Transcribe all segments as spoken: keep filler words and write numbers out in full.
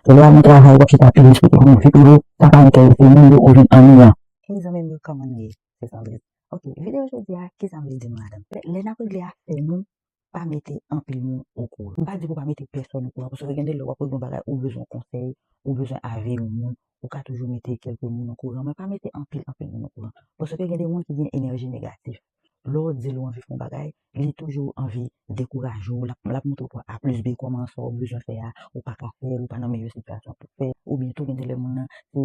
Lè w al nan travay, w ap chita ap esplike moun vi prive w, sa pa enterese moun yo, ou vin annuyan. Hey zanmi m yo, kòman nou ye? Se Sandrine. Ok, videyo jodi a, kisa m vle di nou ladan? Lè, lè n ap regle afè nou, pa mete anpil moun okouran. M pa di pou pa mete pèsòn okouran, paske gen de lè w ap regle yon bagay, ou bezwen konsèy, ou bezwen avi yon moun, ou ka toujou mete kèlke moun okouran, men pa mete anpil, anpil moun okouran. Paske gen de moun ki gen enèji negatif. Lè w di l ou anvi fè yon bagay, li toujou anvi dekouraje w, l ap, l ap montre w a plis b kòman sa w bezwen fè a, ou pa ka fè l, ou pa nan meyè sitiyasyon pou fè, oubyen tou gen de lè moun nan, se,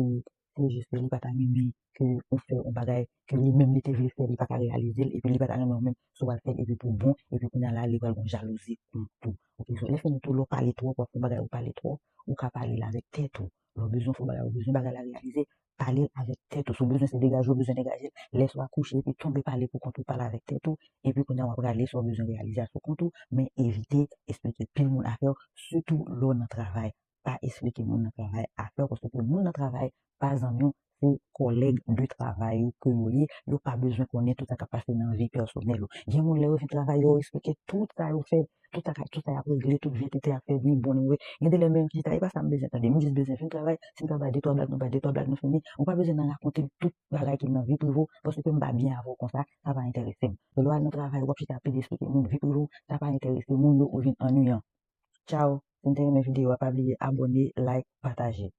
se jis ke li pa ta renmen ke ou fè yon bagay ke li menm li te vle fè, li pa ka reyalize l, epi li pa ta renmen ou menm si w al fè l, epi pou bon, epi kounye a la, li pral gen jalouzi kont ou. Ok, so, lè fini tou, lè w pale twòp, w ap fè yon bagay ou pale twòp, ou ka pale l avèk tèt ou. Lè w bezwen fè yon bagay, ou bezwen bagay la reyalize, pale l avèk tèt ou. Si w bezwen se degaje, w bezwen degaje l. Lè swa kouche epi tonbe pale pou kont ou, pale avèk tèt ou. Epi kounye a w ap rale sa w bezwen reyalize a sou kont ou, men evite esplike pil moun afè w, sitou lè w nan travay. Pa esplike moun nan travay afè w, paske moun nan travay pa zanmi w, se kòlèg de travay ou ke yo ye, yo pa bezwen konnen tout sa k ap pase nan vi pèsonèl ou. Gen moun lè yo vin travay, yo esplike tout sa yo fè, tout sa, tout sa y ap regle, tout vye tete y ap fè, ni bon, ni move. Gen de lè menm ki ta, e pa sa m bezwen tande. M jis bezwen fin travay, si m ka bay de twa blag, nou bay de twa blag, nou fini. Ou pa bezwen nan rakonte m tout bagay ki nan vi prive w, paske m pa byen avè w konsa, sa pa enterese m. Lè w al nan travay, w ap chita ap esplike moun vi prive w, sa pa enterese moun yo, ou vin annuyan. Tchao! Si n te renmen videyo a, pa bliye abòne, like, pataje.